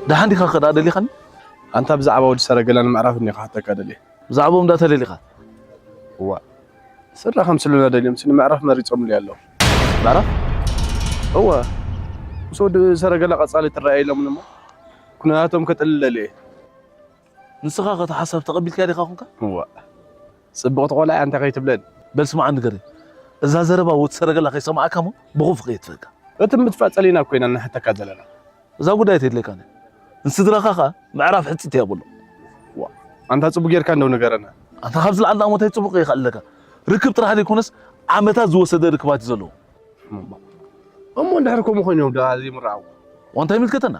ደሓን ዲኻ ከ ደኣ ደሊኻኒ? ኣንታ ብዛዕባ ወዲ ሰረገላ ንምዕራፍ እኒኻ ሓተካ ደልየ። ብዛዕባኦም ደኣ ተደሊኻ? እዋ፣ ስድራ ከም ስሉና ደልዮም ስኒ ምዕራፍ መሪጾምሉ ኣለዉ። ምዕራፍ? እዋ፣ ምስ ወዲ ሰረገላ ቀጻሊ ትረኣየ ኢሎምኒ እሞ ኩነታቶም ከጥልል ደልየ። ንስኻ ከ እቲ ሓሳብ ተቐቢልካዮ ዲኻ ኮንካ? እዋ፣ ጽብቕቲ ቆልዓ እያ፣ እንታይ ከይትብለኒ። በል ስምዓኒ ገሬ፣ እዛ ዘረባ ወዲ ሰረገላ ከይሰምዓካ እሞ ብኹፉ ከየጥፍእካ። እቲ ምጥፋእ ጸሊእና እኮ ኢና ንሕተካ ዘለና። እዛ ጉዳይ ተድልየካን እያ። ንስድራኻ ከኣ ምዕራፍ ሕጽቲ የብሎ። ዋ፣ ኣንታ ጽቡቅ ጌርካ እንደው ንገረና። ኣንታ ካብ ዝለዓል ኣሞታይ ጽቡቅ ይኽኣለካ። ርክብ ጥራሕ ዘይኮነስ ዓመታት ዝወሰደ ርክባት እዩ ዘለዎ። እሞ እንድሕር ከምኡ ኮይኖም ደኣ ዘይምረኣው? ዋንታ ይምልከተና?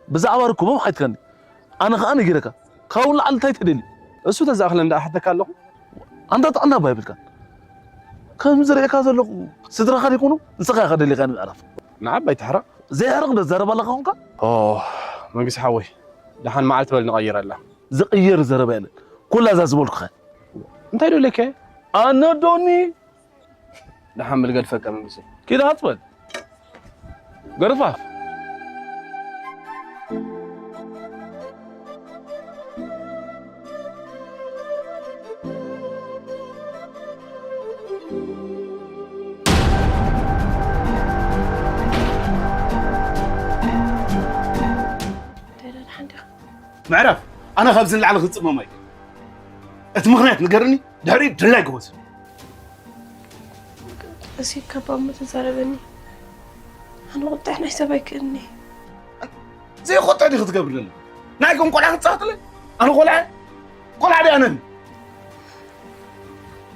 ብዛዕባ ርክቦም ሓትከኒ። ኣነ ከኣ ነጊረካ። ካብኡ ንላዕሊ እንታይ ተደልዩ? እሱ ተዝኣኽለን ደኣ ሓተካ ኣለኹ። ኣንታ ጥዕና እባ የብልካን። ከም ዝርእየካ ዘለኹ ስድራኻ ዘይኮኑ ንስኻ ኢኻ ደሊኻ ንምዕራፍ። ንዓባይ ትሕረቕ። ዘይሕረቕ ዶ ትዛረብ ኣለኻ ኾንካ? ኦ፣ መንግስቲ ሓወይ፣ ደሓን መዓልቲ በል ንቐይረላ። ዝቕየር ዘረባ የለን። ኩላ እዛ ዝበልኩኻ። እንታይ ዶ ኢለካ? ኣነ ዶኒ። ደሓን በል ገድፈካ መንግስቲ። ኪድ ኣጽበል። ገርፋፍ። ምዕራፍ፣ ኣነ ካብዚ ንላዕሊ ክጽመም ኣይክእልን። እቲ ምኽንያት ንገርኒ፣ ድሕሪኡ ድላይ ግበዝ። ቀስ ኢልካ እባ እሞ ተዛረበኒ። ኣነ ቁጥዕ ናይ ሰብ ኣይክእልኒ። ዘይቆጥዕ ዲኺ ትገብሪ ዘለኺ? ናይ ከም ቆልዓ ክትጻወትለ? ኣነ ቆልዓ? ቆልዓ ድየ ኣነ?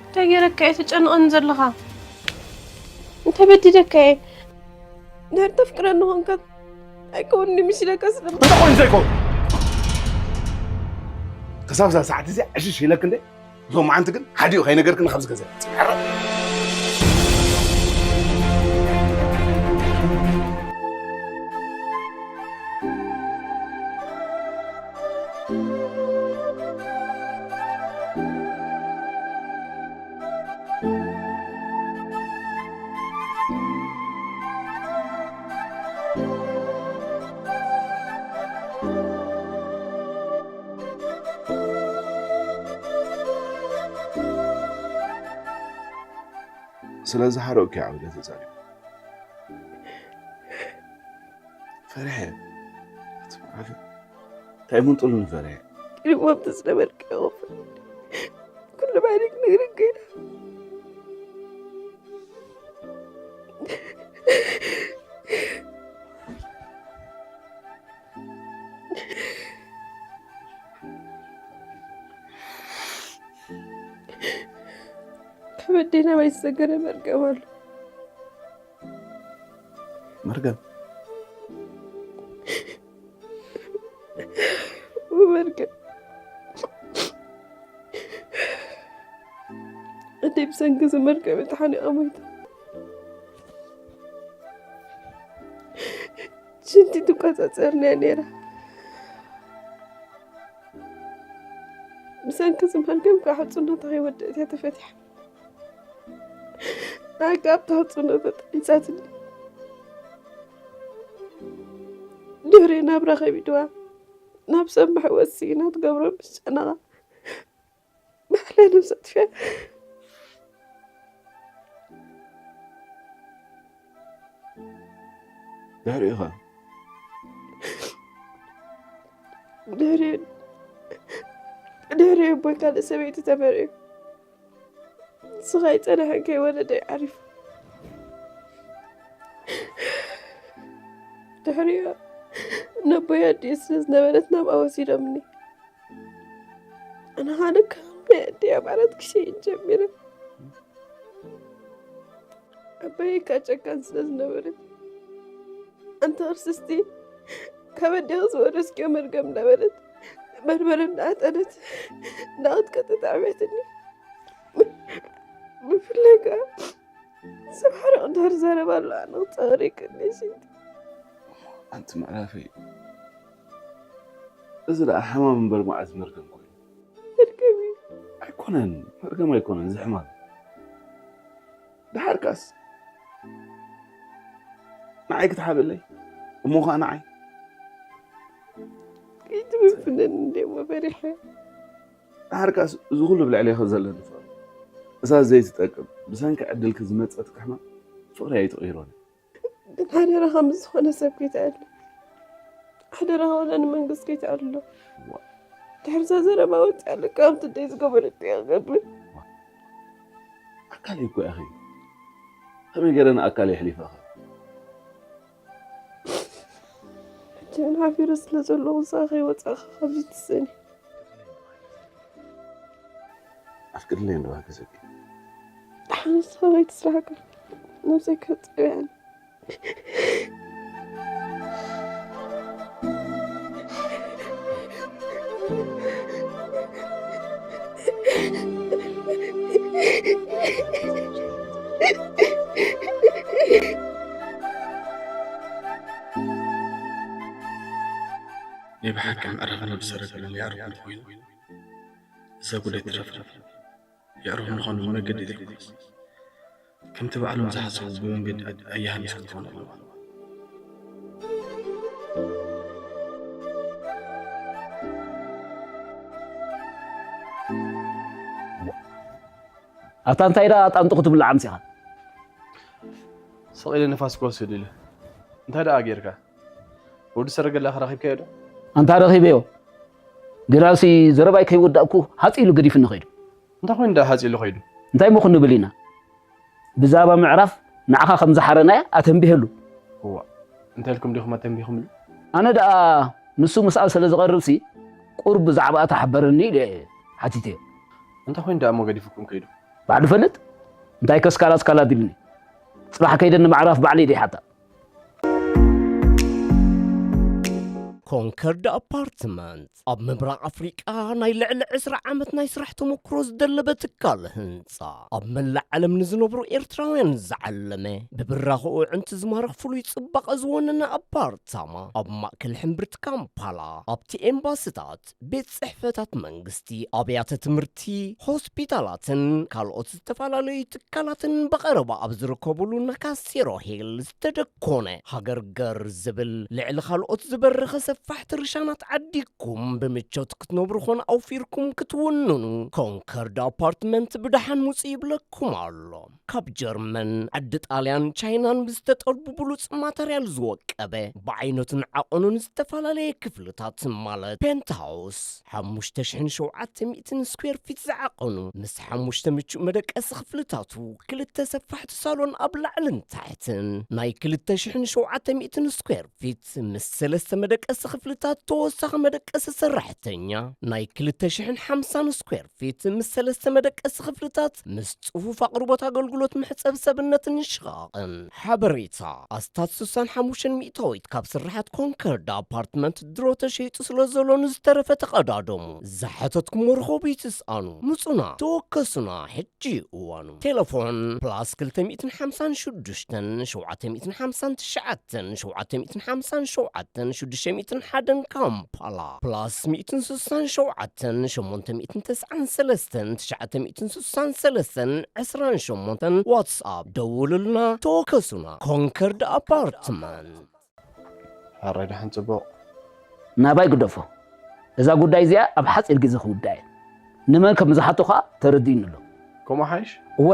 እንታይ ገይረካ እየ ተጨንቐኒ ዘለኻ? እንታይ በዲለካ እየ? ድሕር ተፍቅረኒ ኾንካ ኣይከውንኒ ምስ ኢለካ ስለ እንታይ ኮይኑ ዘይከውን? ክሳብ እዛ ሰዓት እዚኣ ዕሽሽ ኢለክ እንደ ሎም መዓንቲ ግን ሓዲኡ ከይነገርክኒ ካብዚ ገዛ ጽዕረ። ስለዚ ሓረቕኪ ዓውደ ተዛሪቡ። ፈሪሐ። እቲ መዓልቲ እንታይ ምንጥሉን ፈሪሐ። ኢልዎም ተዝነበርክዮ ኩሉ ባዕለይ ክነግረካ ኢና። ካብ ኣደይ ናባይ ዝሰገረ መርገም ኣሎ። መርገም? መርገም። ኣደይ ብሰንኪ እዚ መርገም ተሓኒቓ ሞይታ። ሽንቲ ትቆጻጸርኒ እያ ነይራ። ብሰንኪ እዚ መርገም ከዓ ሕጽነታ ከይወደአት እያ ተፈቲሓ። ኣጋ ኣብታ ሕጽነታ ጠሊጻትኒ። ድሕሪኡ ናብራ ከቢድዋ ናብ ሰብ መሕወሲ ኢና ትገብሮ ምስ ጨነቓ። ባዕላ ነብሳ ኣጥፊኣ። ድሕሪኡ ኸ? ድሕሪኡ፣ ድሕሪኡ ኣቦይ ካልእ ሰበይቲ ተመርዕዩ። ንሱ ከይጸንሐ ከይወለደ እዩ ዓሪፉ። ድሕሪኡ ነቦይ ኣዲኡ ስለ ዝነበረት ናብኣ ወሲዶምኒ። ኣነ ኸኣ ከም ናይ ኣደይ ኣማራት ክሸይን ጀሚረ። ኣባየይ ከኣ ጨካን ስለ ዝነበረ፣ ኣንቲ ክርስቲ ካብ ኣዴኺ ዝወረስክዮ መርገም እናበለት በርበረ እናኣጠነት እናቐጥቀጠት ኣዕብየትኒ። ብፍላይ ከኣ ሰብ ሓሪቕ እንድሕር ይዛረብ ኣሎ፣ ኣነ ክጸወር ይክእል እየ ሽንቲ። ኣንቲ ምዕራፈይ፣ እዚ ደኣ ሕማም እምበር መዓዝ መርገም ኮይኑ? መርገም እዩ። ኣይኮነን፣ መርገም ኣይኮነን፣ እዚ ሕማም። ደሓር ከኣስ፣ ንዓይ ክትሓበለይ እሞ ኸዓ ንዓይ ከይትምፍነኒ እንደ እሞ በሪሐ ድሓርካስ እዚ ኩሉ ብልዕለይ ከ ዘለኒ ፍቕሪ እዛ ዘይትጠቅም ብሰንኪ ዕድልኪ ዝመፀትኪ ሕማም ፍቕሪ ኣይትቕይሮን ግን ሓደራኻ ምስ ዝኾነ ሰብ ከይትኣሉ ሓደራኻ ወላ ንመንግስት ከይትኣሉ ድሕርዛ ዘረባ ወፅኣለካ ኣብቲ ደይ ዝገበረትያ ገብር ኣካለይ እኮ ኢኺ ከመይ ገይረ ንኣካለይ ኣሕሊፈ ሕጂ ግን ሓፊረ ስለ ዘለኹ ንስኻ ከይወፃእኻ ካብዚ ትሰኒ ኣፍቅድለይ እንዶ ገዘኪ ሓንስ ከመይ ትስራሕካ ነብሰይ ከፀብያን ናይ ብሓቂ ምዕራፍ ነብሰ ረገለን የዕርፉ እንተኾይኑ እዛ ጉዳይ ትረፍ የዕርፉ ምዃኑ መገዲ ዘይኮነስ ከምቲ ባዕሎም ዝሓሰቡ ብመንገዲ ኣያሃንስ ክትኾን ኣለዋ ኣታ እንታይ ዳ ጣንጡ ክትብላዓ ኣምፂኻ ስቕ ኢለ ንፋስ ክወስድ ኢለ እንታይ ደኣ ጌርካ ወዲ ሰረገላ ረኺብካዮ ዶ ኣንታ ረኺበዮ ግናሲ ዘረባይ ከይወዳእኩ ሃፂ ኢሉ ገዲፍኒ ኸይዱ እንታይ ኮይኑ ደኣ ሃፂ ኢሉ ኸይዱ እንታይ ሞ ክንብል ኢና ብዛባ ምዕራፍ ንዓኻ ከም ዝሓረናያ ኣተንቢሀሉ እዋ እንታይ ኢልኩም ዲኹም ኣተንቢኹምሉ ኣነ ደኣ ንሱ ምስኣ ስለ ዝቐርብሲ ቁርብ ብዛዕባኣ ተሓበረኒ ኢለ ሓቲተዮ እንታይ ኮይኑ ደኣ እሞ ገዲፉኩም ከይዱ ባዕሉ ፈልጥ እንታይ ከስካላ ስካላ ድልኒ ፅባሕ ከይደ ንምዕራፍ ባዕለይ ደይ ሓታ ኮንከርድ ኣፓርትመንት ኣብ ምብራቕ ኣፍሪቃ ናይ ልዕሊ ዕስራ ዓመት ናይ ስራሕ ተመክሮ ዝደለበ ትካል ህንፃ ኣብ መላእ ዓለም ንዝነብሩ ኤርትራውያን ዝዓለመ ብብራኽኡ ዕንቲ ዝማርኽ ፍሉይ ጽባቐ ዝወነነ ኣፓርታማ ኣብ ማእከል ሕምብርቲ ካምፓላ ኣብቲ ኤምባስታት ቤት ጽሕፈታት መንግስቲ ኣብያተ ትምህርቲ ሆስፒታላትን ካልኦት ዝተፈላለዩ ትካላትን ብቐረባ ኣብ ዝርከብሉ ናካሴሮ ሂል ዝተደኮነ ሃገርገር ዝብል ልዕሊ ካልኦት ዝበረኸ ሰፋሕቲ ርሻናት ዓዲኩም ብምቾት ክትነብሩ ኾነ ኣውፊርኩም ክትውንኑ ኮንከርድ ኣፓርትመንት ብደሓን ውፅእ ይብለኩም ኣሎ ካብ ጀርመን ዓዲ ጣልያን ቻይናን ብዝተጠልቡ ብሉፅ ማተርያል ዝወቀበ ብዓይነቱን ዓቐኑን ዝተፈላለየ ክፍልታት ማለት ፔንትሃውስ ሓሙሽተ ሽሕን ሸውዓተ ሚእትን ስኩዌር ፊት ዝዓቐኑ ምስ ሓሙሽተ ምቹእ መደቀሲ ክፍልታቱ ክልተ ሰፋሕቲ ሳሎን ኣብ ላዕልን ታሕትን ናይ ክልተ ሽሕን ሸውዓተ ሚእትን ስኩዌር ፊት ምስ ሰለስተ መደቀሲ ክፍልታት ተወሳኺ መደቀሲ ሰራሕተኛ ናይ ክልተ ሽሕን ሓምሳን ስኩዌር ፊት ምስ ሰለስተ መደቀሲ ክፍልታት ምስ ጽፉፍ ኣቕርቦት ኣገልግሎት መሕጸቢ ሰብነትን ሽቓቕን ሓበሬታ ኣስታት ስሳን ሓሙሽተን ሚእታዊት ካብ ስርሓት ኮንከርድ ኣፓርትመንት ድሮ ተሸይጡ ስለ ዘሎ ንዝተረፈ ተቐዳደሙ ዝሓተትኩሞ ርኸቡ ይትስኣኑ ምጹና ተወከሱና ሕጂ እዩ እዋኑ ቴሌፎን ፕላስ ክልተ ሚእትን ሓምሳን ሽዱሽተን ሸውዓተ ሚእትን ሓምሳን ትሽዓተን ሸውዓተ ሚእትን ሓምሳን ሸውዓተን ሽዱሽተ ሚእትን ሓደን ካምፓላ ፕላስ ሚእትን ስሳን ሸውዓተን ሸሞንተ ሚእትን ተስዓን ሰለስተን ትሽዓተ ሚእትን ስሳን ሰለስተን ዕስራን ሸሞንተን ዋትስኣፕ ደውሉልና ተወከሱና ኮንከርድ ኣፓርትመንት ኣራይ ደሓን ጽቡቕ ናባይ ግደፎ እዛ ጉዳይ እዚኣ ኣብ ሓፂር ግዜ ክውዳእ እየ ንመን ከም ዝሓቶ ከዓ ተረዲእኒ ኣሎ ከምኡ ሓይሽ እወ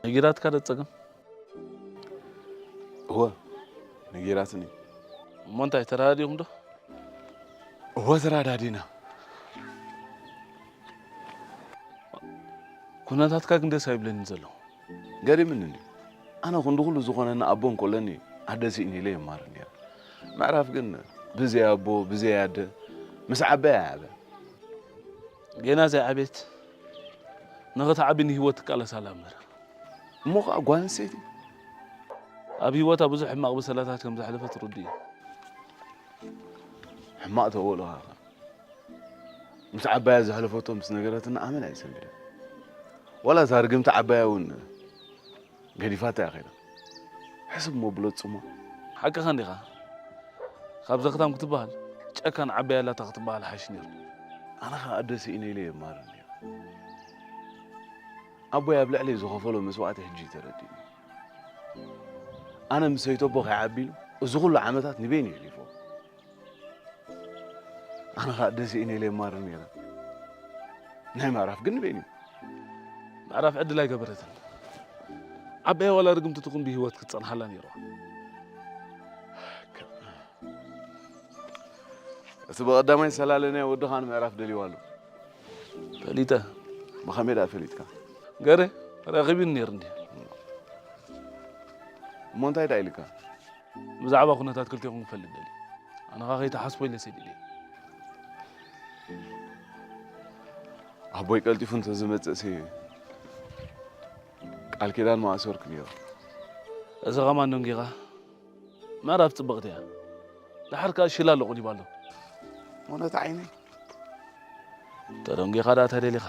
ነጊራትካ ዶ ጸገም እወ ነጊራትኒ እሞ እንታይ ተረዳዲኹም ዶ እወ ተራዳዲና ኩነታትካ ግን ደስ ኣይብለኒ ዘሎ ገሪምኒ እንዲ ኣነ ክንዲ ኩሉ ዝኾነኒ ኣቦ እንኮለኒ ኣደ ስኢነ ኢለ የማር ነይረ ምዕራፍ ግን ብዘይ ኣቦ ብዘይ ኣደ ምስ ዓበያ ዓበ ጌና ዘይዓቤት ንኽትዓቢ ንህይወት ትቃለሳላ እምበር እሞ ከዓ ጓል ኣንስተይቲ ኣብ ህይወታ ብዙሕ ሕማቕ ብሰላታት ከም ዘሕለፈት ርዱ እዩ ሕማቕ ተበሎ ከዓ ምስ ዓባያ ዘሕለፈቶ ምስ ነገረትና ኣመል ኣይሰንብደ ዋላ እዛ ርግምቲ ዓባያ እውን ገዲፋታ እያ ኸይዳ ሕስብ ሞ ብሎ ፅሞ ሓቅኻ እንዲኻ ካብ ዘኽታም ክትበሃል ጨካን ዓባያ ኣላታ ክትበሃል ሓይሽ ነይሩ ኣነ ኸዓ ኣደ ስኢነ ኢለ የማር ነይሩ ኣቦይ ኣብ ልዕለይ ዝኸፈሎ መስዋእቲ ሕጂ እዩ ተረዲእኒ። ኣነ ምስ ሰይተቦ ከይዓቢ ኢሉ እዚ ኩሉ ዓመታት ንበይኑ የሕሊፎ። ኣነ ኸኣ ደስ ኢነ ኢለ የማርር ነይረ። ናይ ምዕራፍ ግን ንበይኑ እዩ። ምዕራፍ ዕድል ኣይገበረትን። ዓባይ ዋላ ርግምቲ ትኹን ብህይወት ክትጸንሓላ ነይርዋ። እቲ ብቐዳማይ ዝሰላለናዮ ወድኻ ንምዕራፍ ደልይዋ ኣሎ። ፈሊጠ። ብኸመይ ደኣ ፈሊጥካ? ገሬ ረኺቡኒ ነይሩ እንድዩ። እሞ እንታይ ደኣ ኢልካ? ብዛዕባ ኩነታት ክልቴኹም ክፈልጥ ደልየ። ኣነ ኸኣ ከይትሓስቦ ኢለ ሰዲደዮ። ኣቦይ ቀልጢፉ እንተዝመጽእሲ ቃል ኪዳን ምኣሰርኩ ነይሩ። እዚ ኸማን ደንጊኻ? ምዕራፍ ጽብቕቲ እያ። ደሓር ከኣ ሽላ ኣሎ ቁሊባ ኣሎ። እውነት ዓይነይ? ተደንጊኻ ደኣ ተደሊኻ።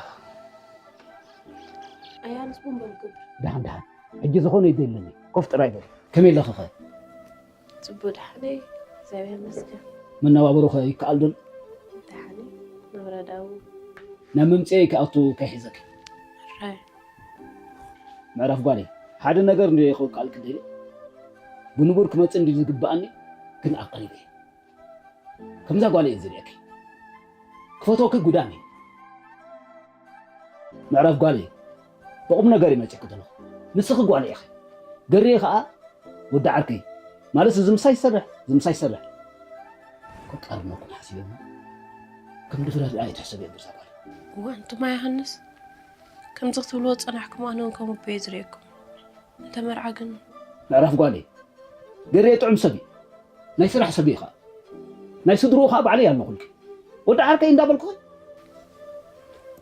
ኣያንስ ቡን በል ግብር። ደሓን ደሓን። ሕጂ ዝኾነ ይደለኒ። ኮፍ ጥራይ በል። ከመይ ኣለኺ ኸ? ጽቡቕ ደሓነይ፣ እግዚኣብሔር ይመስገን። መነባብሮኸ ይከኣል ዶ? ደሓነይ፣ ናብራ ዳው። ናብ መምጽኤ ክኣቱ ከይሕዘኪ። ሕራይ። ምዕራፍ ጓለይ፣ ሓደ ነገር እንድየ ክውቃልኪ ደልየ። ብንቡር ክመጽእ እንድዩ ዝግብኣኒ፣ ግን ኣቐሪበ እየ። ከምዛ ጓለይ እየ ዝርእየኪ። ክፈትወኪ ጉዳም እዩ። ምዕራፍ ጓለይ፣ ብቑም ነገር እዩ መጺእኪ ዘለኹ። ንስኺ ጓለይ ኢኺ። ገሬ ኸኣ ወዲ ዓርከይ። ማለት እዚ ምሳይ ይሰርሕ፣ እዚ ምሳይ ይሰርሕ። ክቃርነኩም ሓሲበ እሞ ከም ድፍረት ኣይትሕሰብዮ እዛ ጓለይ። እዋእ፣ ኣንቱማ ዮሃንስ፣ ከምዚ ክትብልዎ ዝጸናሕኩም ኣነ እውን ከም ኣቦ እየ ዝርእየኩም። እንተ መርዓ ግን ምዕራፍ ጓለይ፣ ገሬ ጥዑም ሰብ እዩ። ናይ ስራሕ ሰብ እዩ ኸኣ። ናይ ስድርኡ ኸኣ ባዕለይ ኣለኹልኪ። ወዲ ዓርከይ እንዳበልኩኺ።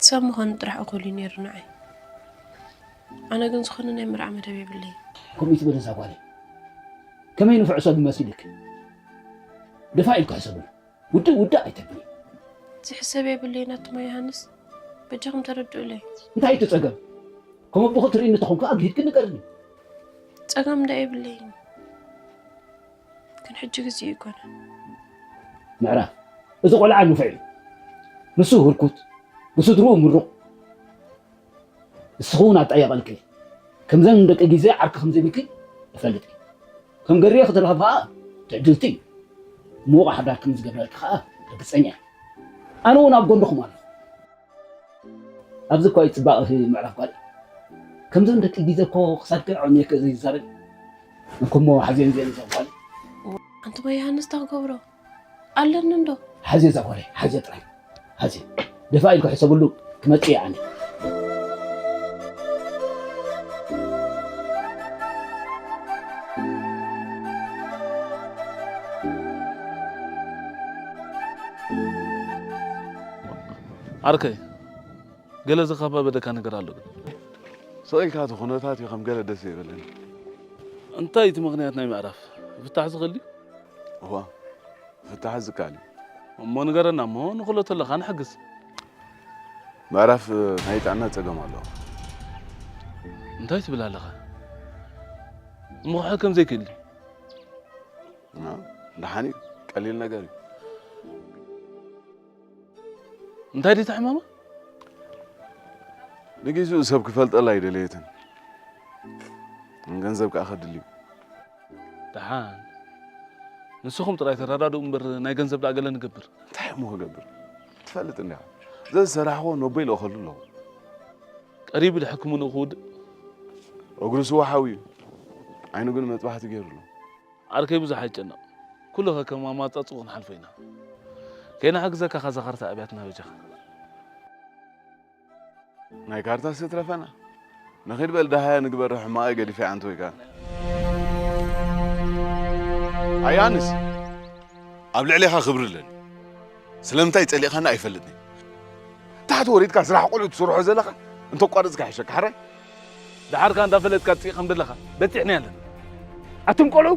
ሰብ ምዃኑ ጥራሕ እኹል እዩ ነይሩ ንዓይ። ኣነ ግን ዝኾነ ናይ መርዓ መደብ የብለይን። ከምኡ ይትበል እዛ ጓለይ። ከመይ ንፉዕ ሰብ ይመስልክ? ደፋ ኢልካ ሕሰብሉ። ውድእ ውድእ ኣይተብሊ። ዝሕሰብ የብለይን ኣቱማ ዮሃንስ። በጃኹም ተረድኡለይ። እንታይ እቲ ጸገም? ከም ኣቦኺ ትርእይኒ ተኾንኩ ኣግሂድኪ ንገርኒ። ጸገም እንዳ የብለይን። ግን ሕጂ ግዜኡ ኣይኮነን። ምዕራፍ፣ እዚ ቆልዓ ንፉዕ እዩ። ንሱ ህርኩት፣ ብስድርኡ ምሩቕ። ንስኺ እውን ኣጠያይቐልኪ። ከምዘን ደቂ ግዜ ዓርኪ ከም ዘይብልኪ እፈልጥ እየ። ከም ገርየ ክትረኽቢ ኸኣ ትዕድልቲ እዩ። ምዉቕ ሓዳር ከም ዝገብረልኪ ኸኣ ርግጸኛ እየ። ኣነ እውን ኣብ ጎንኹም ኣለኹ። ኣብዚ እኳ እዩ ጽባቐኺ ምዕራፍ ጓል። ከምዘን ደቂ ግዜ እኮ ክሳድኪ ኣዕንየኪ ዘይዛረብ። እኮ እሞ ሓዝየን እዚአን እዛ ጓል። ኣንቱማ ዮሃንስ፣ እንታይ ክገብሮ ኣለኒ እንዶ? ሓዝየ እዛ ጓለይ፣ ሓዝየ ጥራይ። ሓዝየ። ደፋ ኢልካ ሕሰብሉ፣ ክመጽእ እየ ኣነ። ዓርከይ፣ ገለ ዝኸበደካ ነገር ኣሎ ግን? ስቕ ኢልካ እቲ ኩነታት እዩ ከም ገለ ደስ ዘይበለኒ። እንታይ እቲ ምኽንያት ናይ ምዕራፍ? ክፍታሕ ዝኽእል ድዩ? እዋ፣ ክፍታሕ ዝከኣል እዩ። እሞ ንገረና እሞ፣ ንኽእሎ ተለኻ ንሕግዝ። ምዕራፍ ናይ ጥዕና ጸገም ኣለዎ። እንታይ ትብል ኣለኻ? እሞ ክሕከም ዘይክእል ድዩ? ና፣ ደሓን እዩ። ቀሊል ነገር እዩ። እንታይ ድዩ እቲ ሕማማ? ንጊዜኡ ሰብ ክፈልጠላ ኣይደለየትን። ገንዘብ ከኣ ከድልዩ። ደሓን። ንስኹም ጥራይ ተረዳድኡ እምበር ናይ ገንዘብ ደኣ ገለ ንገብር። እንታይ እሞ ክገብር? ትፈልጥ እንዲኻ። ዘዝሰራሕዎ ነቦይ ልእኸሉ ኣለኹ። ቀሪቡ ድሕክምንኡ ክውድእ። እግሩ ስዋ ሓውዩ። ዓይኑ ግን መጥባሕቲ ገይሩ ኣሎ። ዓርከይ ብዙሕ ኣይጨነቕ። ኩሉ ከከም ኣማጻጽኡ ክንሓልፎ ኢና። ከይንሓግዘካ ካዛ ካርታ ኣብያትና በጃኻ። ናይ ካርታስ ትረፈና። ንኺድ በል ደሃያ ንግበር ሕማቐይ ገዲፈ ኣንተ ወይ ከኣ። ኣያንስ፣ ኣብ ልዕሌኻ ክብሪ ኣለኒ። ስለምንታይ ጸሊእኻኒ ኣይፈልጥን። ታሕቲ ወሪድካ ስራሕ ቆልዑ ትሰርሖ ዘለኻ እንተቋርጽካ ይሕሸካ ሕራይ። ደሓርካ እንዳፈለጥካ ትጽኢ ከም ዘለኻ በጺሕና ኣለና። ኣቱም ቆልዑ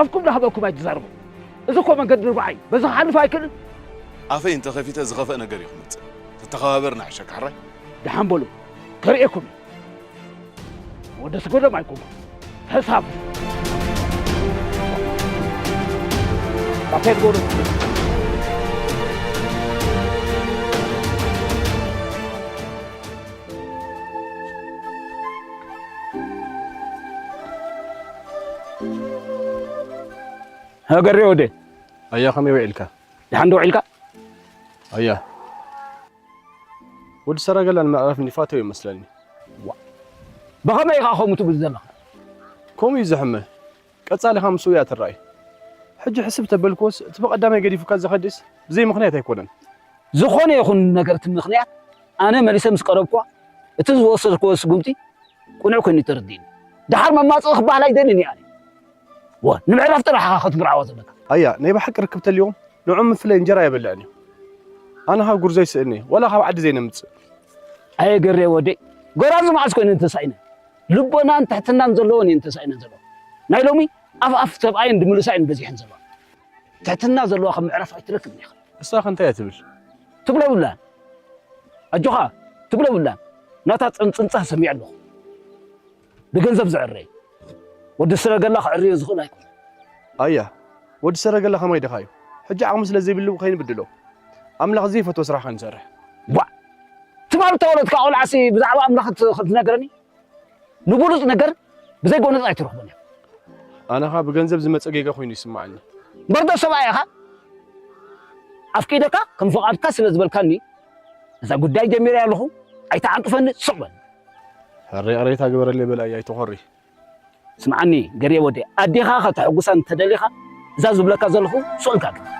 ኣፍኩም ዳሃበኩም ኣይትዛረቡ። እዚ እኮ መንገዲ ርብዓ እዩ። በዚ ክሓልፍ ኣይክእልን። ኣፈይ እንተኸፊተ ዝኸፍአ ነገር እዩ ክመጽእ። ተተኸባበርና ይሕሸካ ሕራይ። ደሓን በሉ ከርእየኩም እዩ። ወደ ስጎደም ኣይኮንኩም። ሕሳብ ኣፈይ ዝጎደም ገሬ ወደይ። ኣያ፣ ከመይ ውዒልካ? ደሓን ዶ ውዒልካ? ኣያ፣ ወዲ ሰረገላ ንምዕራፍ እንዲፋተው ይመስለኒ። ዋ፣ ብኸመይ ኢኻ ከምኡ ትብል ዘለኻ? ከምኡ እዩ ዘሕምእ። ቀጻሊ ኢኻ ምስኡ እያ ትረኣይ። ሕጂ ሕስብ ተበልክዎስ፣ እቲ ብቐዳማይ ገዲፉካ ዝኸድስ ብዘይ ምኽንያት ኣይኮነን። ዝኾነ ይኹን ነገር እቲ ምኽንያት፣ ኣነ መሊሰ ምስ ቀረብክዋ፣ እቲ ዝወሰድክዎ ስጉምቲ ቅኑዕ ኮይኑ ተረዲእኒ። ደሓር መማጽኢ ክበሃል ኣይደልን እየ ኣነ። ወ፣ ንምዕራፍ ጥራሕ ኢኻ ክትምርዓዋ ዘለካ። ኣያ፣ ናይ ብሓቂ ርክብ ተልይዎም፣ ንዕኦም ምፍላይ እንጀራ የበልዕን እዩ። ኣነ ካብ ጉርዞ ይስእን እየ፣ ዋላ ካብ ዓዲ ዘይነምጽእ። ኣየ ገሬ ወደይ፣ ጎራዙ መዓስ ኮይኑ እንተሳኢነ? ልቦናን ትሕትናን ዘለዎን እየን ተሳኢነን ዘለዋ። ናይ ሎሚ ኣፍ ኣፍ ሰብኣይን ድምልሳይን በዚሐን ዘለዋ። ትሕትና ዘለዋ ከም ምዕራፍ ኣይትረክብን ኢኻ። እሳ ከ እንታይ እያ ትብል? ትብሎ ብላን። ኣጆኻ፣ ትብሎ ብላን። ናታ ጽንጽንጻ ሰሚዐ ኣለኹ። ብገንዘብ ዝዕረ እዩ። ወዲ ሰረገላ ክዕርዮ ዝኽእል ኣይኮነን። ኣያ፣ ወዲ ሰረገላ ከማይ ድኻ እዩ። ሕጂ ዓቕሚ ስለ ዘይብሉ ከይንብድሎ። ኣምላኽ ዘይፈትዎ ስራሕ ከንሰርሕ። ቧዕ! ትማል እተወለድካ ቆልዓሲ ብዛዕባ ኣምላኽ እት-፣ ክትነግረኒ? ንብሉጽ ነገር ብዘይ ጎነጽ ኣይትረኽቦን እያ። ኣነ ኸኣ ብገንዘብ ዝመጸ ጌጋ ኮይኑ ይስምዓኒ። እምበርዶ ሰብኣይ ኢኻ? ኣፍቂደካ ከም ፍቓድካ ስለ ዝበልካኒ፣ እዛ ጉዳይ ጀሚረያ ኣለኹ፣ ኣይትዓንቅፈኒ፣ ስቕ በል። ሕረ ይቕሬታ ግበረለይ በል ኣያ፣ ኣይትኾሪ። ስምዓኒ ገሬ ወደይ፣ ኣዴኻ ከተሐጉሳ እንተደሊኻ፣ እዛ ዝብለካ ዘለኹ ስቕ ኢልካ ግበር።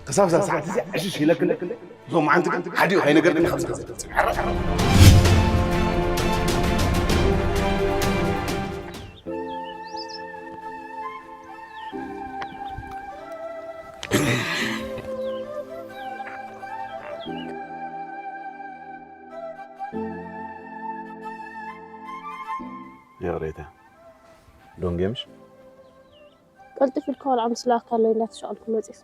ክሳብ እዛ ሰዓት እዚኣ ዕሽሽ ኢለክለ፣ ዞም መዓንቲ ግን ሓዲኡ ከይነገርክኒ ካብዚ ከዘተጽ። ይቕሬታ። ዶንጌ ምሽ? ቀልጥፍ ኢልካ ቆልዓ ምስ ለኣኽካ ኣሎ ኢላ ተሸቐልኩ መጺስ።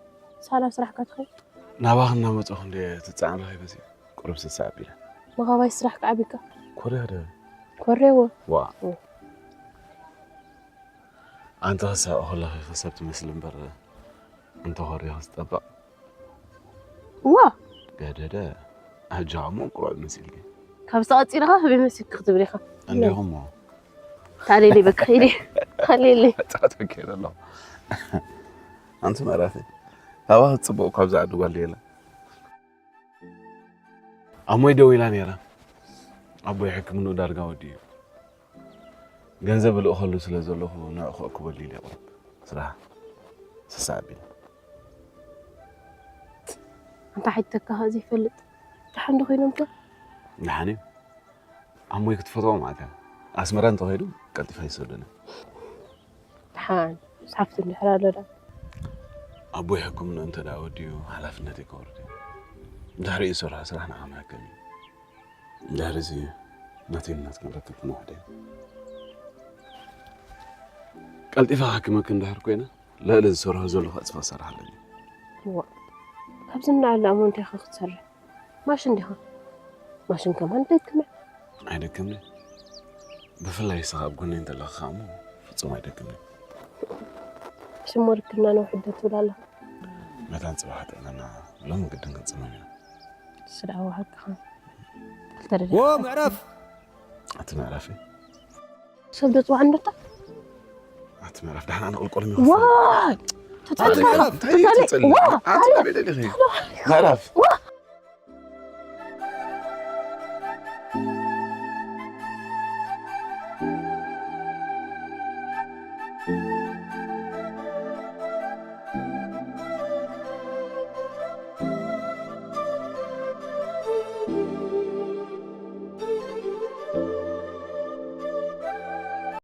ሳላ ስራሕካ ትኸይድ? ናባኽ እናመጽኹ እንደ ትጻዕን ረኺበ እዚኣ ቁሩብ ስሳዕ ኣቢለ። መኻባይ ስራሕ ከዓቢካ። ኮርያ ዶ? ኮርያዎ። ዋ። እ። ኣንቲ ክሳብ ከለኺ ክሳብ ትመስሊ እምበር እንተኾርዮ ክስጠበቕ። እዋ። ገደደ፣ ኣጃሞ ቁሩዕ መሲልኪ። ካብ ዝቐጺልኻ ህበይ መሲልኪ ክትብል ኢኻ። እንዲኹም እሞ። ታሌሊ በቃ ሂዲ። ታሌሊ። ጻት በቃ ኣለኹ። ኣንቲ መራፊ። ካባኺ ጽቡቕ እኳ ኣብዛ ዓዲ ጓል የላ። ኣሞይ ደዊላ ነይራ። ኣቦይ ሕክምንኡ ዳርጋ ወዲኡ። ገንዘብ እልእኸሉ ስለ ዘለኹ ንዑ ክእክበሉ ኢለ ቁሩብ ስራሕ ስሳዕ ኣቢለ። ኣንታ ሓይተካ ዘይፈልጥ ደሓን ዶ ኮይኖም ከ? ደሓን እዩ። ኣሞይ ክትፈትዎ ማለት እያ። ኣስመራ እንተኸይዱ ቀልጢፋ ይሰዱኒ። ደሓን፣ ምስ ሓፍቱ እንድሕር ኣሎ ዳ? ኣቦይ ሕክምንኡ እንተ ደኣ ወዲኡ ሓላፍነተይ ከወርድ እዩ። ድሕሪኡ ዝሰርሖ ስራሕ ንዓ መሃከሚ እዩ። ድሕሪ እዚ ናተይን ናትክን ርክብ ክንውሕዶ ኢና። ቀልጢፈ ክሓክመኪ እንድሕር ኮይነ፣ ልዕሊ ዝሰርሖ ዘለኹ ዕጽፊ ክሰርሕ ኣለኒ። እዋእ፣ ካብዚ ንላዕሊ ደኣ እሞ እንታይ ኢኻ ክትሰርሕ? ማሽን ዲኻ? ማሽን ከማን ደክመ። ኣይደክምን። ብፍላይ ንስኻ ኣብ ጎነይ እንተለኻ እሞ ፍጹም ኣይደክምን። ሽሞ ርክብና ነውሕዶ ትብል ኣለኻ። መታን ጽባሕ ጥዕናና ሎሚ ግድን ክንጽመም ኢና። ስድዓዊ ሓቅኻ። ክልተ ደቂቕ። ዎ፣ ምዕራፍ! ኣቲ ምዕራፍ እዩ። ሰብ ዶ ጽዋዕ እንዶታ? ኣቲ ምዕራፍ፣ ደሓን ኣነ ቁልቁል ዋይ! ኣቲ ምዕራፍ፣ እንታይ እዩ ትጸሊ? ዋ! ኣቲ ኣበይ ደሊኺ? ምዕራፍ። ዋ!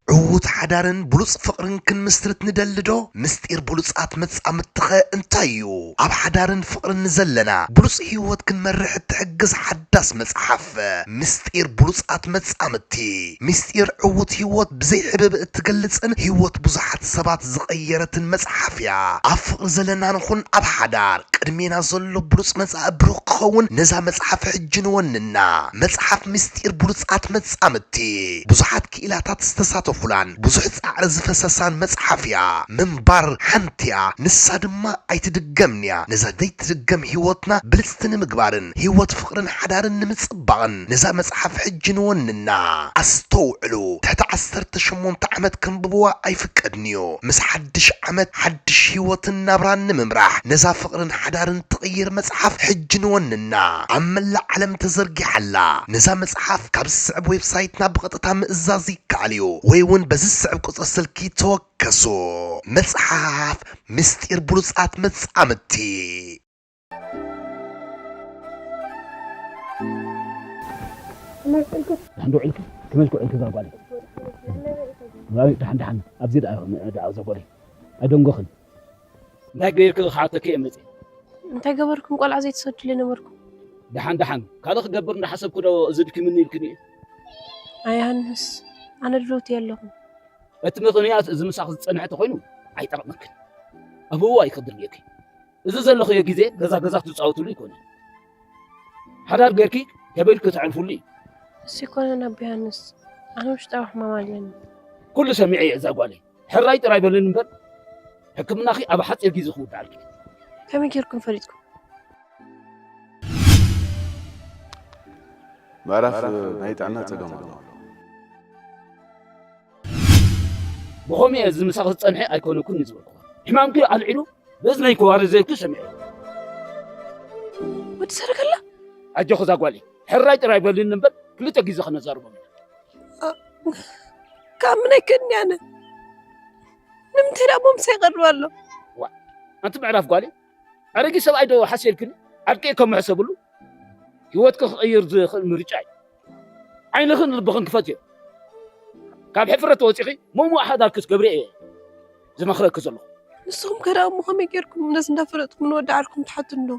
ዕዉት ሓዳርን ብሉጽ ፍቕርን ክንምስርት ንደሊ ዶ? ምስጢር ብሉጻት መጻምድትኸ እንታይ እዩ? ኣብ ሓዳርን ፍቕርን ንዘለና ብሉጽ ህይወት ክንመርሕ እትሕግዝ ሓዳስ መጽሓፍ፣ ምስጢር ብሉጻት መጻምድቲ። ምስጢር ዕዉት ህይወት ብዘይ ሕብእብእ እትገልጽን ህይወት ብዙሓት ሰባት ዝቐየረትን መጽሓፍ እያ። ኣብ ፍቕሪ ዘለና ንኹን ኣብ ሓዳር፣ ቅድሜና ዘሎ ብሉጽ መጻኢ ብሩኽ ክኸውን ነዛ መጽሓፍ ሕጂ ንወንና። መጽሓፍ ምስጢር ብሉጻት መጻምድቲ። ብዙሓት ክኢላታት ዝተሳተፉላን ብዙሕ ጻዕሪ ዝፈሰሳን መጽሓፍ እያ። ምንባር ሓንቲ እያ፣ ንሳ ድማ ኣይትድገምን እያ። ነዛ ዘይትድገም ህይወትና ብልጽቲ ንምግባርን ህይወት ፍቕርን ሓዳርን ንምጽባቕን ነዛ መጽሓፍ ሕጂ ንወንና። ኣስተውዕሉ፣ ትሕቲ ዓሰርተ ሸሞንተ ዓመት ከንብብዋ ኣይፍቀድን እዩ። ምስ ሓድሽ ዓመት ሓድሽ ህይወትን ናብራን ንምምራሕ ነዛ ፍቕርን ሓዳርን ትቕይር መጽሓፍ ሕጂ ንወንና። ኣብ መላእ ዓለም ተዘርጊሓ ኣላ። ነዛ መጽሓፍ ካብ ዝስዕብ ዌብሳይትና ብቐጥታ ምእዛዝ ይከኣል እዩ፣ ወይ እውን በዚ ዝስዕብ ቁጽሪ ስልኪ ተወከሱ። መጽሓፍ ምስጢር ብሉጻት መጻምድቲ። ደሓን ዶ ውዒልኪ? ከመይ ኢልኪ ውዒልኪ እዛ ጓለይ? ደሓን ደሓን። ኣብዚ ደኣ ደኣ እዛ ጓለይ። ኣይደንጎኽን። እንታይ ገይርኪ ክሓተኪ እየ መፅእ። እንታይ ገበርኩም ቆልዓ ዘይትሰዱለይ ነበርኩም? ደሓን ደሓን። ካልእ ክገብር እንዳሓሰብኩ ዶ እዚ ድኪምኒ ኢልክኒ እዩ? ኣይ ዮሃንስ፣ ኣነ ድልውቲ የለኹም። እቲ ምኽንያት እዚ ምሳኺ ዝፀንሐ ተኾይኑ ኣይጠቕመክን። ኣብኡ ኣይክድርየኪ። እዚ ዘለኽዮ ግዜ ገዛ ገዛ ትፃወትሉ ኣይኮነን። ሓዳር ጌርኪ ከበይልኪ ተዕርፍሉ እዩ። እሱ ኣይኮነን ኣቦ ዮሃንስ፣ ኣነ ውሽጣዊ ሕማም ኣለኒ። ኩሉ ሰሚዐ እየ እዛ ጓለይ። ሕራይ ጥራይ በልኒ እምበር ሕክምናኺ ኣብ ሓፂር ግዜ ክውዳኣልኪ። ከመይ ጌርኩም ፈሊጥኩም? ምዕራፍ ናይ ጥዕና ጸገም ኣለዎ። ብኸምኡ እየ እዚ ምሳኺ ዝጸንሐ ኣይኮነኩን እዩ ዝበልኩ። ሕማምኪ ኣልዒሉ በዚ ናይ ክዋሪ ዘይብኪ ሰሚዐ። ወዲ ሰረገላ ኣጆኺ እዛ ጓለይ ሕራይ ጥራይ በልኒ እምበር ክልተ ግዜ ክነዛርቦም ኢና። ካብ ምነይ ክእኒ ኣነ ንምንታይ ደኣ ቦምሳ ይቐርብ ኣሎ? ኣንቲ ምዕራፍ ጓለይ ኣረጊት ሰብኣይ ዶ ሓሲልክኒ ዓርቂ ከም ሕሰብሉ ህይወትኪ ክቕይር ዝኽእል ምርጫ እዩ። ዓይንኽን ልብኽን ክፈትዮ ካብ ሕፍረት ወፂኺ መሙእ ሓዳር ክትገብሪ እየ ዝመኽረኪ ዘለኹ። ንስኹም ከ ደኣ እሞ ከመይ ጌርኩም ነዚ እንዳፈለጥኩም ንወዲ ዓርኩም ትሓቱ እንዶ?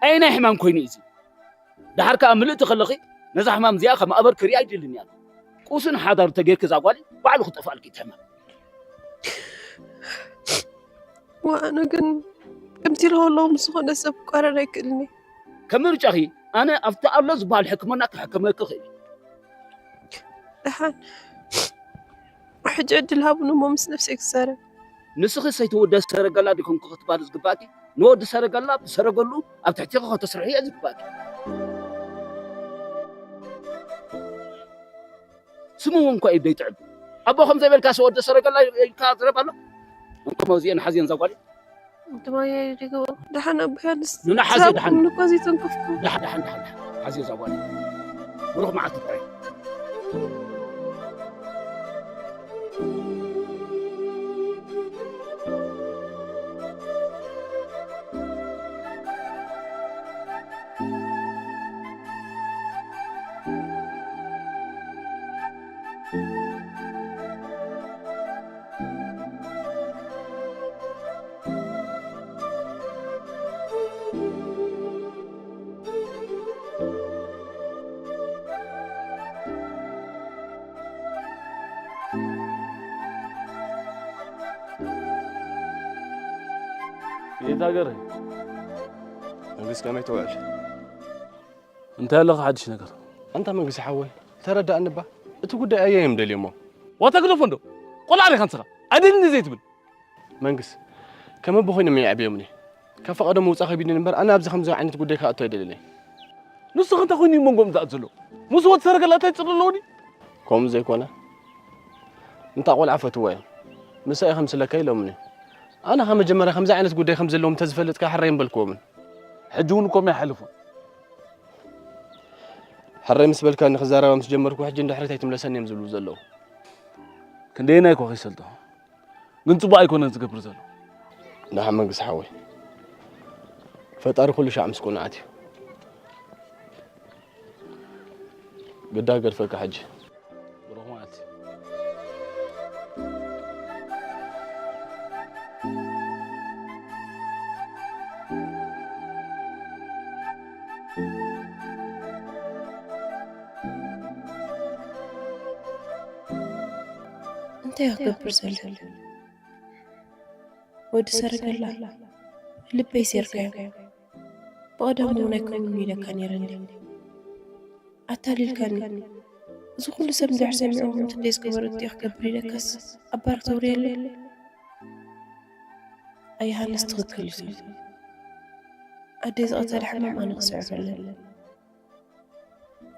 ኣየናይ ሕማም ኮይኑ እዩ እዚ? ደሓር ከኣ ምልእቲ ከለኺ ነዛ ሕማም እዚኣ ከም ኣበር ክሪኣ ኣይደልን እያ። ቁስን ሓዳር ተጌርኪ እዛ ጓል ባዕሉ ክጠፍኣልኪ እቲ ሕማም። ዋእ ኣነ ግን ከምዚ ኢለ ከለኹ ምስ ዝኾነ ሰብ ክቃረን ኣይክእልን እየ። ከም ምርጫኺ ኣነ ኣብቲ ኣሎ ዝበሃል ሕክምና ክሕክመኪ እኽእል እየ። ደሓን ሕጂ ዕድል ሃቡኒ እሞ ምስ ነብሰይ ክዛረብ። ንስኺ ሰይቲ ወዲ ሰረገላ ዲኹም ክትባሊ ዝግባእኪ? ንወዲ ሰረገላ ብሰረገሉ ኣብ ትሕቲኺ ከተስርሕዮ ዝግባእኪ። ስሙ እውን እኳ እዩ ዘይጥዕም። ኣቦ ከም ዘይበልካስ ወዲ ሰረገላ ኢልካ ትረብ ኣሎ? እንኮ መውዚኤን ሓዝየን እዛ ጓል። እንተማየ ዲጎ ደሓን ኣቦ ዮሃንስ ኑና ሓዝዮ ደሓን። ዝሃብኩምኒ እኮ ዘይተንከፍኩ። ደሓን ደሓን ደሓን ደሓን። ሓዝዮ እዛ ጓል። ብሩኽ መዓልቲ ጥራይ። የት ሀገር? መንግስት ከመይ ትውዕል? እንታይ ኣለኻ ሓድሽ ነገር? ኣንታ መንግስቲ ሓወይ ተረዳእኒ እባ እቲ ጉዳይ ኣየዮም ደልዮሞ። ዋታ ግደፎ እንዶ ቆልዓ ዲኻ ንስኻ ኣደልኒ ዘይትብል። መንግስ ከም ኣቦ ኮይኖም እዮም የዕብዮምኒ። ካብ ፈቐዶም ምውፃእ ከቢድኒ እምበር ኣነ ኣብዚ ከምዚ ዓይነት ጉዳይ ክኣቱ ኣይደልን እየ። ንስኺ እንታይ ኮይኑ እዩ መንጎኦም ዝኣቱ ዘሎ? ምስ ወዲ ሰረገላ እንታይ ፅልኢ ኣለዎ ድዩ? ከምኡ ዘይኮነ እንታ ቆልዓ ፈትዎ እዮም። ምሳይ ከም ስለካ ኢሎምኒ። ኣነ ካብ መጀመርያ ከምዚ ዓይነት ጉዳይ ከም ዘለዎም እንተዝፈልጥ ከ ሕራይ ምበልክዎምን። ሕጂ እውን እኮ ኣይሓለፉን። ሕራይ ምስ በልካኒ ክዛረባ ምስ ጀመርኩ ሕጂ ንድሕሪት ኣይትምለሰኒ እዮም ዝብሉ ዘለዉ። ክንደየናይ እኳ ከይሰልጦ ግን ጽቡቕ ኣይኮነን ዝገብር ዘሎ። ደሓን መንግስ ሓወይ፣ ፈጣሪ ኩሉ ሻዕ ምስ ቅኑዓት እዩ። ግዳ ገድፈካ ሕጂ። ብሩኽ መዓልቲ። እንታይ ክገብር ዘለኒ? ወዲ ሰረገላ፣ ልበይ ሴርካዮ። ብቐደሙ እውን ኣይከውንን ኢለካ ነይረ እንድየ። ኣታሊልካኒ። እዚ ኩሉ ሰብ እንድሕር ሰሚዑ፣ ከምቲ ደስ ገበረት እየ ክገብር ኢለካስ፣ ኣባር ተውርየለይ? ኣይ፣ ሃንስ ትኽክል እዩ። ኣደይ ዝቐተለ ሕማም ኣነ ክስዕር ኣለኒ።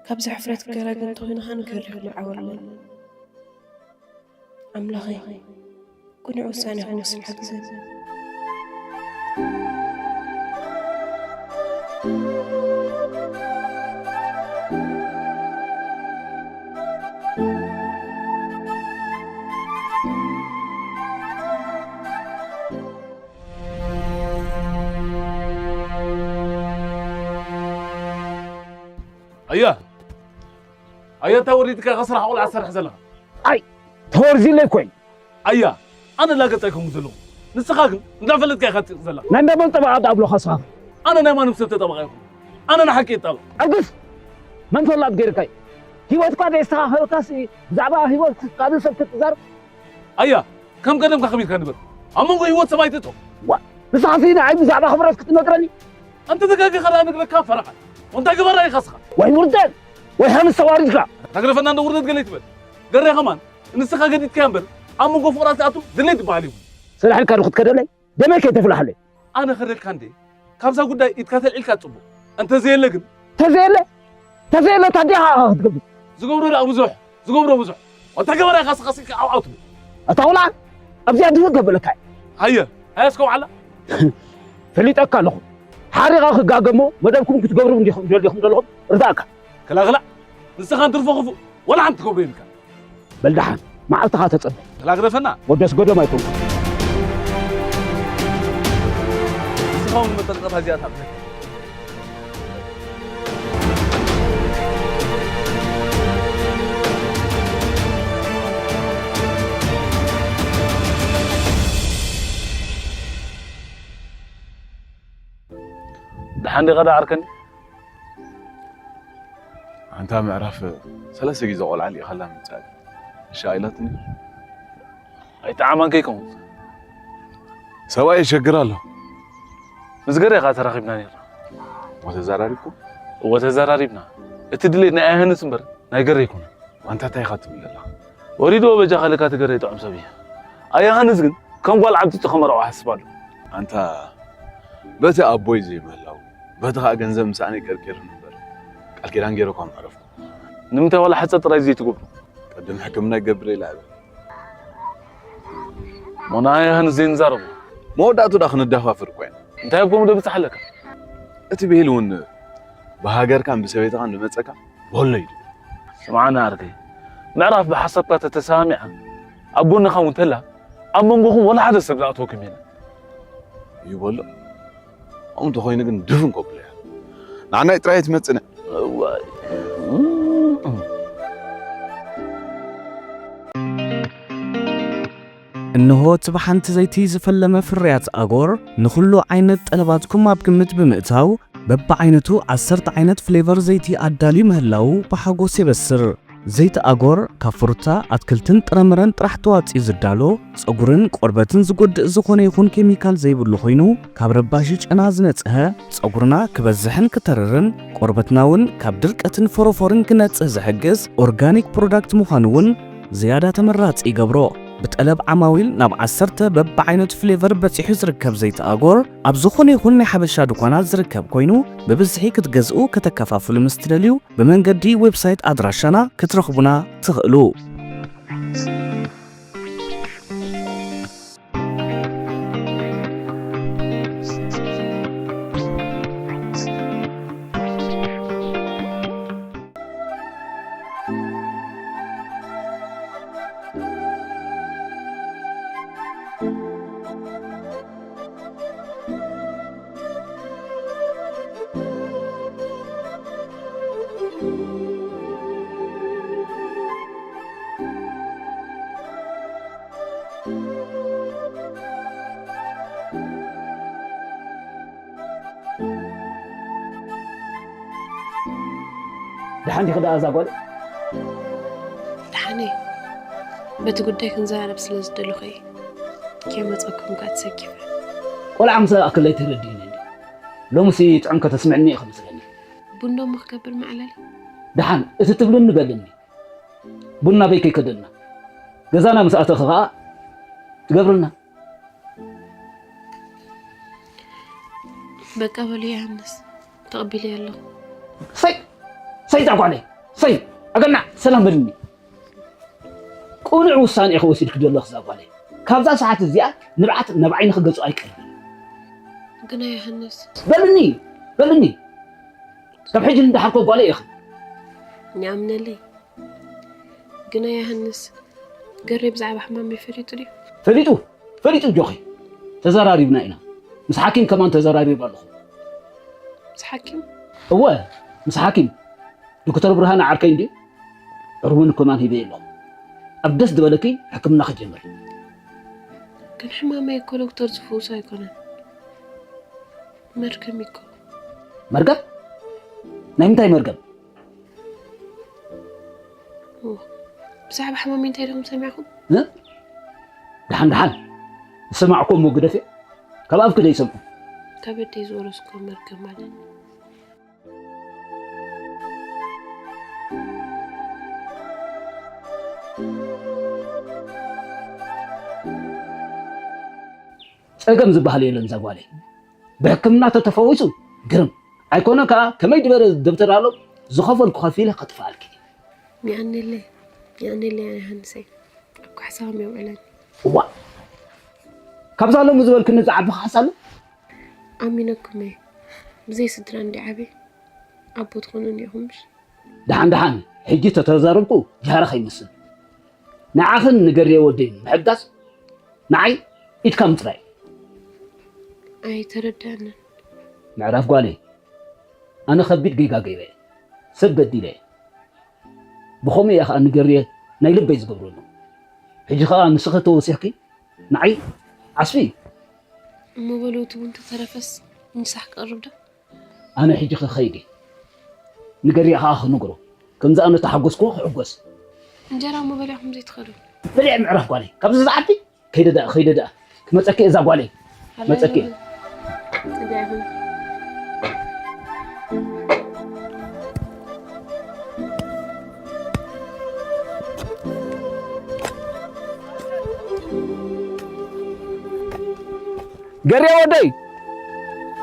ካብዚ ሕፍረት ገላግል እንተኾይንኻ ንገሪኹ ንዓወለይ። ኣምላኸይ፣ ቅኑዕ ውሳኔ ክወስን ሓግዘኒ። ኣያ፣ ኣያ፣ እንታይ ወሪድካ ኢኻ ስራሕ ቆልዓ ትሰርሕ ዘለኻ? ኣይ፣ ተወርዚለይ እኮ እዩ። ኣያ፣ ኣነ ላገጽ ኣይኮንኩ ዘለኹ። ንስኻ ግን እንዳፈለጥካ ኢኻ ትጥይቕ ዘለኻ። ናይ እንዳመን ጠበቓ ዳብሎኻ ስኻ? ኣነ ናይ ማንም ሰብ ተጠበቓ ኣይኮንኩ። ኣነ ንሓቂ እጣበቕ። ዕግስ! መን ፈላጥ ገይርካ እዩ? ህይወትካ ደየስተኻኸልካሲ ብዛዕባ ህይወት ካልእ ሰብ ክትዛረብ? ኣያ፣ ከም ቀደምካ ከቢድካ ንበር። ኣብ መንጎ ህይወት ሰብ ኣይትእቶ። ዋ፣ ንስኻሲ ንዓይ ብዛዕባ ክብረት ክትመክረኒ? እንተ ተጋጊኻ ደኣ ንግረካ ፈረቓ። እንታይ ገባራ ኢኻ ስኻ? ወይ ውርደት፣ ወይ ሃንስ ተዋሪድካ። ተግረፈና እንዶ ውርደት ገለ ይትበል። ገሬ ከማን ንስኻ ገዲድካያ እምበር፣ ኣብ መንጎ ፍቑራት ዝኣቱ ድሌት ዝበሃል የብሉን። ስራሕ ኢልካ ዶ ክትከደለይ? ደመይ ከይተፍላሕለይ። ኣነ ከደልካ እንዴ? ካብዛ ጉዳይ ኢድካ ተልዒልካ ጽቡቕ። እንተ ዘየለ ግን? ተዘየለ? ተዘየለ ታዲያ ኢኻ ክትገብር? ዝገብሮ ደኣ ብዙሕ፣ ዝገብሮ ብዙሕ። እንታይ ገበራ ኢኻ ስኻ ስልኪ ዓው ዓው ትብል? ኣታ ቆልዓ፣ ኣብዚኣ ድፍር ከብለካ እየ። ሃየ፣ ሃየ እስከ ውዓላ። ፈሊጠካ ኣለኹ። ሓሪቓ ክጋገ እሞ መደብኩም ክትገብሩ እንዲኹም ደሊኹም ዘለኹም ርዳእካ። ክላኽላዕ፣ ንስኻን ትርፎ ክፉእ ወላ ሓንቲ ትገብሮ የብልካ። በል ደሓን፣ መዓልትኻ ተጸበ። ተላግረፈና። ወደስ ገዶም ኣይኮንኩን። ንስኻ እውን መጠንቀቕታ እዚኣ ትኣትወካ። ደሓን ዲኻ ደኣ ዓርከኒ? ኣንታ ምዕራፍ ሰለስተ ግዜ ቆልዓ ልኢኻላ ምጻእ። እሺ ኣይላትኒ። ኣይተዓማን ከይከውን። ሰብኣይ የሸግር ኣሎ። ምስ ገሬ ኸኣ ተራኺብና ነይርና። እሞ ተዘራሪብኩም? እወ ተዘራሪብና። እቲ ድሌት ናይ ኣያሃንስ እምበር ናይ ገሬ ኣይኮነን። ኣንታ እንታይ ኢኻ ትብል ዘለኻ? ወሪድዎ በጃኻ ለካ እቲ ገሬ ጥዑም ሰብ እዩ። ኣያሃንስ ግን ከም ጓል ዓብጢጡ ከመርዖ ይሓስብ ኣሎ። ኣንታ በቲ ኣቦይ ዘይምህላው፣ በቲ ኸኣ ገንዘብ ምሳኣነይ ቀርቂሩኒ እምበር፣ ቃል ኪዳን ገይረ እኳ ምዕረፍኩ። ንምንታይ ዋላ ሕጸ ጥራይ ዘይትገብሩ? ቅድም ሕክምና ይገብር ኢለ እብል። ሞና ኣያሃንስ ዘይንዛረቦ። መወዳእቱ ደኣ ክንደፋፍር እኳ ኢና። እንታይ ኣብ ከምኡ ዶ ብጽሕ ኣለካ? እቲ ብሂል እውን ብሃገርካን ብሰበይትኻን ዝመጸካ በሎ እዩ። ስምዓኒ ዓርከይ፣ ምዕራፍ ብሓሳብካ ተተሰማሚዓ ኣብ ጎንኻ እውን ተላ፣ ኣብ መንጎኹም ወላ ሓደ ሰብ ዝኣትወኩም የለን። እዩ በሎ። ከምኡ እንተኾይኑ ግን ድፍን ከብሎ እያ። ንዓናይ ጥራይ ትመጽነ። እዋይ። እንሆ እቲ ብሓንቲ ዘይቲ ዝፈለመ ፍርያት ኣጎር፣ ንኹሉ ዓይነት ጠለባትኩም ኣብ ግምት ብምእታው፣ በብዓይነቱ ዓሰርተ ዓይነት ፍሌቨር ዘይቲ ኣዳልዩ ምህላዉ ብሓጎስ የበስር። ዘይቲ ኣጎር ካብ ፍሩታ፣ ኣትክልትን ጥረምረን ጥራሕ ተዋጽዩ ዝዳሎ፣ ጸጉርን ቆርበትን ዝጎድእ ዝኾነ ይኹን ኬሚካል ዘይብሉ ኮይኑ፣ ካብ ረባሺ ጨና ዝነጽሀ፣ ጸጉርና ክበዝሕን ክተርርን፣ ቆርበትና እውን ካብ ድርቀትን ፎሮፎርን ክነጽህ ዝሕግዝ ኦርጋኒክ ፕሮዳክት ምዃኑ እውን ዝያዳ ተመራጺ ይገብሮ። ብጠለብ ዓማዊል ናብ ዓሰርተ በብዓይነቱ ፍሌቨር በጺሑ ዝርከብ ዘይቲ ኣጎር ኣብ ዝኾነ ይኹን ናይ ሓበሻ ድኳናት ዝርከብ ኮይኑ፣ ብብዝሒ ክትገዝኡ ከተከፋፍሉ ምስ ትደልዩ፣ ብመንገዲ ዌብሳይት ኣድራሻና ክትረኽቡና ትኽእሉ። ደሓን ዲኺ ደኣ እዛ ጓል? ደሓን እየ። በቲ ጉዳይ ክንዘራረብ ስለ ዝደለኹ እየ ከይመፀኩም ከኣ ተሰኪፈ። ቆልዓ ምስ ኣክለይ ተረዲእኒ እንዲ ሎምሲ ጥዑም ከተስምዕኒ ኢኻ መስለኒ። ቡን ዶ እሞ ክገብር መዕለሊ? ደሓን እቲ ትብልኒ በልኒ። ቡና በይ ከይከደና ገዛና ምስ ኣተኸ ከኣ ትገብርልና። በቃ በሉ ዮሃንስ፣ ተቐቢለዮ ኣለኹ። ሰይ ሰይ እዛ ጓለይ ሰይ ኣገናዕ ሰላም በልኒ። ቅኑዕ ውሳኔ ኢኺ ወሲድኪ ዘለኺ እዛ ጓለይ። ካብዛ ሰዓት እዚኣ ንብዓት ናብ ዓይንኺ ገጹ ኣይቀርብን። ግና ዮሃንስ በልኒ በልኒ። ካብ ሕጂ ንደሓር እኮ ጓለይ ኢኺ። ይኣምነለይ። ግና ዮሃንስ ገሬ ብዛዕባ ሕማመይ ፈሊጡ ድዩ? ፈሊጡ ፈሊጡ ኣጆኺ ተዘራሪብና ኢና። ምስ ሓኪም ከማን ተዘራሪበ ኣለኹ። ምስ ሓኪም? እወ ምስ ሓኪም ዶክተር ብርሃነ ዓርከይ እንድዩ። ዕርቡን ከማን ሂበ ኣለኹ። ኣብ ደስ ዝበለኪ ሕክምና ክጀምር። ግን ሕማመይ እኮ ዶክተር ዝፍውሶ ኣይኮነን። መርገም እኮ። መርገም? ናይ ምንታይ መርገም? ብዛዕባ ሕማመይ እንታይ ዲኹም ሰሚዕኹም? ደሓን ደሓን ዝሰማዕኩ እሞ ግደፍዮ። ካብ ኣፍኪ ደይሰምዑ። ካብ ኣደይ ዝወረስኩ መርገም ማለት። ጸገም ዝበሃል የለን እዛ ጓለይ። ብሕክምና ተተፈዊሱ ግርም ኣይኮነ ከኣ ከመይ ዝበለ ደብተር ኣሎ ዝኸፈልኩ ከፊለ ከጥፍኣልኪ። የኣንለይ የኣንለይ ኣነ ሃንሰይ ኣብ ካሕሳም የውዕለኒ። እዋ ካብዛ ሎሚ ዝበልክኒ ዝዓቢ ካሕሳ ኣሎ። ኣሚነኩም እየ ብዘይ ስድራ እንዲ ዓብየ ኣቦ ትኾኑ እኒኹምሽ። ደሓን ደሓን ሕጂ ተተዛረብኩ ጃህራ ከይመስል ንዓኽን ንገርየ ወደይን ምሕጋዝ ንዓይ ኢድካ ምፅራይ። ኣይተረዳንን። ምዕራፍ ጓለይ ኣነ ከቢድ ጌጋ ገይረ እየ። ሰብ በዲለ እየ። ብኸምኡ እየ ከዓ ንገርየ ናይ ልበይ ዝገብረሉ። ሕጂ ከዓ ንስኺ ተወሲኽኪ ንዓይ ዓስቢ እዩ። እሞ በሉ እቲ ቡን ተተረፈስ ምሳሕ ክቐርብ ዶ? ኣነ ሕጂ ክኸይድ እየ። ንገርየ ከዓ ክነግሮ ከምዚ ኣነ ተሓጎስክዎ ክሕጎስ። እንጀራ እሞ በሊዕኹም ዘይትኸዱ? በሊዐ ምዕራፍ ጓለይ ካብዚ ዝዓቢ ከይደ ደኣ ከይደ ደኣ ክመፀኪ እዛ ጓለይ መፀኪ። ገሬ ወደይ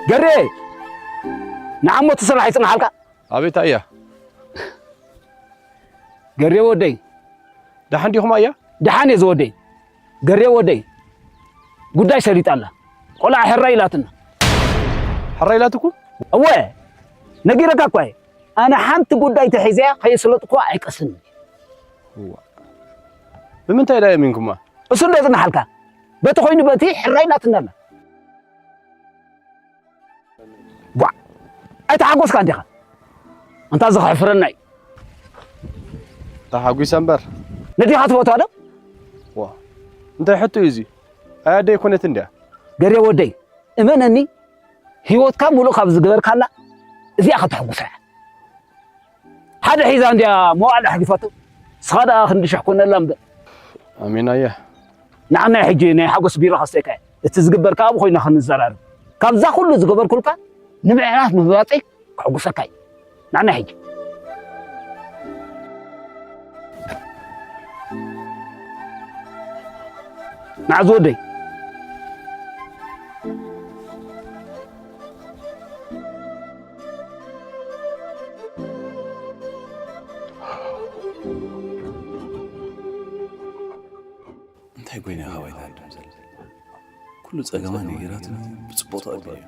ገሬ ንዓሞ እቲ ስራሕ ይፅንሓልካ። ኣቤት ኣያ ገሬ ወደይ ደሓን ዲኹም ኣያ? ደሓን እየ ዝወደይ። ገሬ ወደይ ጉዳይ ሰሊጣ ኣላ። ቆልዓ ሕራይ ኢላትና። ሕራይ ኢላትኩም? እወ ነጊረካ እኳ እየ። ኣነ ሓንቲ ጉዳይ ተሒዘያ ከየስለጥኩዋ ኣይቀስንን። እዋ ብምንታይ ኢላ የሚንኩማ? እሱ እንዶ የጽንሓልካ። በቲ ኮይኑ በቲ ሕራይ ኢላትና ኣላ። ጓዕ ኣይተሓጎስካ እንዲኻ ኣንታ እዚ ከሕፍረና እዩ። ተሓጒሰ እምበር ነዲኻ ትፈትዋ ዶ? ዋ እንታይ ሕቶ እዩ እዚ? ኣይ ኣደይ ኣይኮነትን ድያ? ገሬ ወደይ እመነኒ ህይወትካ ሙሉእ ካብ ዝገበርካላ እዚኣ ከተሕጉሳ እያ። ሓደ ሒዛ እንድያ መዋዕላ ኣሕሊፋቶ። ንስኻ ደኣ ክንዲ ሽሕ ኮነላ እምበር። ኣሜን ኣያ። ንዓናይ ሕጂ ናይ ሓጎስ ቢራ ከስተየካ እየ። እቲ ዝግበር ከኣ ብኾይና ክንዘራረብ። ካብዛ ኩሉ ዝገበርኩልካ ንምዕራፍ ምምራጸይ ከሕጉሰካ እዩ። ንዓናይ ሕጂ። ንዓ ዝወደይ። እንታይ ኮይነ ኢኻ ዋይታ ዓዲ ምዘላ? ኩሉ ጸገማ ነጊራትኒ ብጽቡቕ ተቐቢለያ።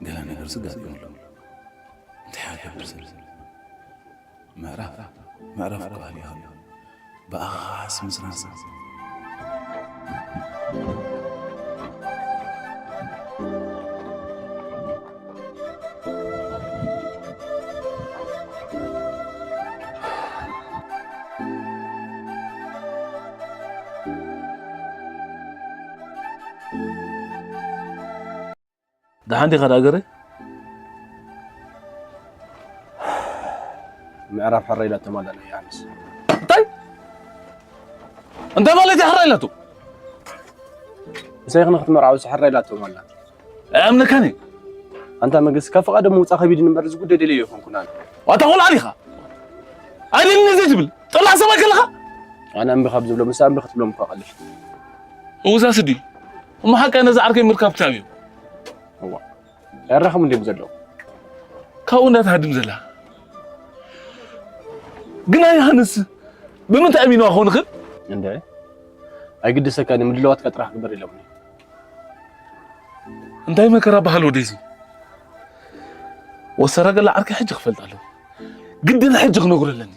ገለ ነገርሲ ኣጋጢሙ ኣሎ። እንታይ እየ ክገብር ዘለኒ? ምዕራፍ ምዕራፍ ክበሃል ይኽእል። ብኣኻስ ምስራዝ። ደሓን ዲኻ ዳገረ? ምዕራፍ ሕራይ ኢላ ተማላና ዮሃንስ። እንታይ? እንታይ ማለት እዩ ሕራይ ኢላቶ? ምሳይ ክንክትመርዓው ሕራይ ኢላቶ ማለት ኣምነካኒ። ኣንታ መገስ ካብ ፍቓዶም ምውፃእ ከቢድ እምበር እዚ ጉዳይ ደልዮ ይኾንኩን ኣነ። ዋታ ቆልዓ ዲኻ? ኣይደልን እዚ ትብል ጠላዕ ሰብኣይ ከለኻ? ኣነ እምቢ ካብ ዝብሎ ምስ እምቢ ክትብሎም እኳ ቀልል። እውዛ ስዲ እሞ ሓቃ ነዚ ዓርከይ ምርካብ ክሳብ እዩ። እዋ ያራኸም እንዲም ዘለዉ። ካብኡ እንዳትሃድም ዘላ ግና ዮሃንስ ብምንታይ ኣሚንዋ ክኸውን ይኽእል? እንደ ኣይግድሰካን ምድለዋትካ ጥራሕ ግበር ኢሎምኒ። እንታይ መከራ በሃል ወደይዚ ወሰረገላ ዓርከይ ሕጂ ክፈልጥ ኣለዎ። ግድን ሕጂ ክነግሮ ኣለኒ።